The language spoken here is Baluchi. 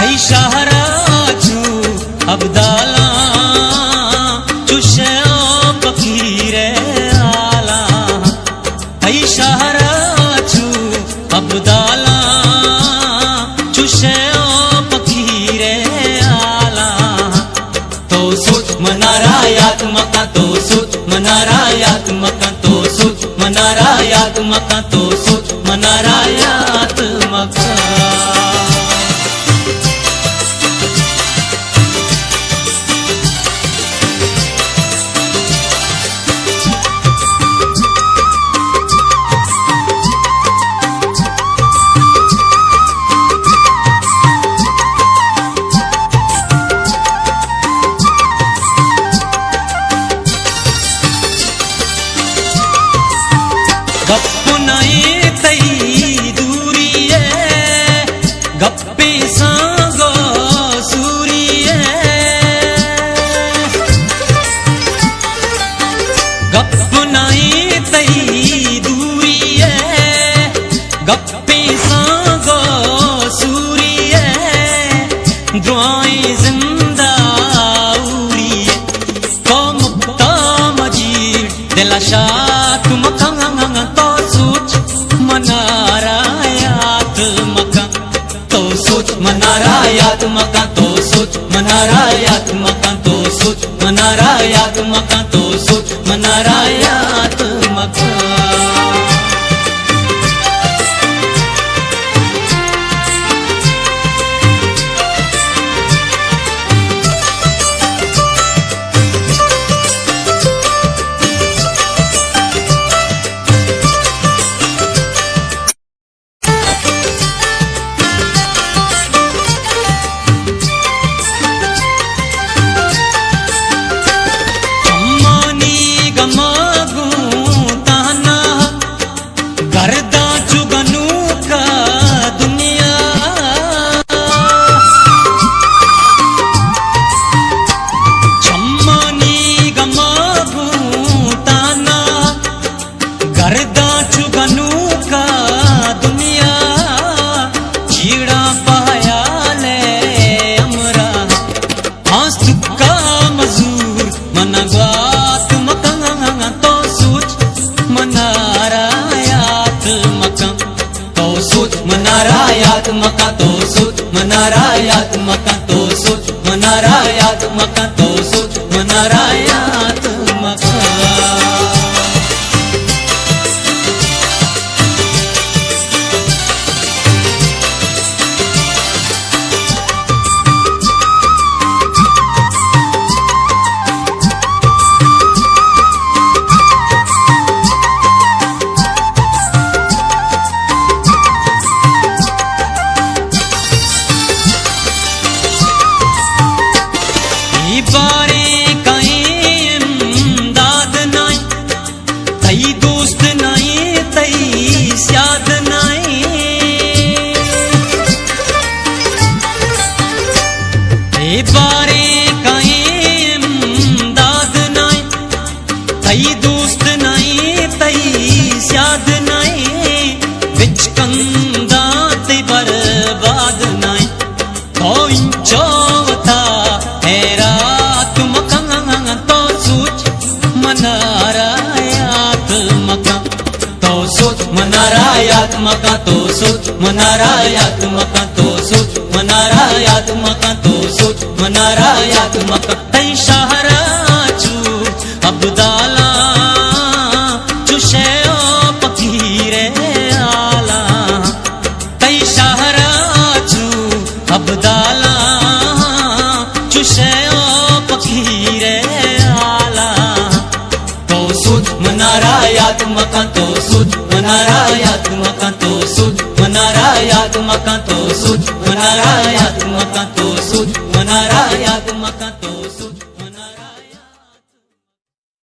تئی شہر ءَ چو ابدالاں، چو شے ءُ پکیر ءِ ہالاں۔ تئی شہر ءَ چو ابدالاں، چو شے ءُ پکیر ءِ ہالاں۔ تو سوچ منارا یات مکن، تو سوچ منارا یات مکن، تو سوچ منارا یات مکن، تو سوچ منارا یات مکن۔ گپ نئیں تئی دوری ءِ، گپے سانگ ءُ سوری ءِ۔ گپ نئیں تئی دوری ءِ، گپے سانگ ءُ سوری ءِ، درائیں زندہ اوری ءِ۔ تو مکتا مجیر دل ءَ شات مکن، تو سوچ منارا یات مکن۔ تو سوچ منارا یات مکن، تو سوچ منارا یات مکن، تو سوچ منارا یات مکن، تو سوچ منارا یات مکن۔ چمانی گما گوں تہنا، گرداں چو گنوکا دنیا۔ چمانی گما گوں تہنا، گرداں چو گنوکا دنیا، جیڑاں پہ ہیال ءِ ہمراہ۔ آں سکا مزور من ءَ گوات مکن، تو سوچ منارا یات مکن۔ تو سوچ منارا یات مکن، تو سوچ منارا یات مکن، تو سوچ منارا یات مکن، تو سوچ منارا یات مکن۔ اے باریں کئیں امداد نئیں، تئی دوست نئیں، تئی سیاد نئیں۔ اے باریں کئیں امداد نئیں، تئی دوست نئیں، تئی سیاد نئیں، بچکنداں تئی برباد نئیں۔ تو انچو وتا حیرات مکن، تو سوچ منارا یات مکن۔ تو سوچ منارا یات مکن، تو سوچ منارا یات مکن، تو سوچ منارا یات مکن، تو سوچ منارا یات مکن۔ تئی شہر ءَ چو ابدالاں، چو شے ءُ پکیر ءِ ہالاں۔ تئی شہر ءَ چو ابدالاں، چو شے ءُ پکیر ءِ ہالاں۔ تو سوچ منارا یات مکن، تو سوچ منارا یات مکن، تو سوچ منارا یات مکن، تو سوچ منارا یات مکن، تو سوچ منارا یات مکن، تو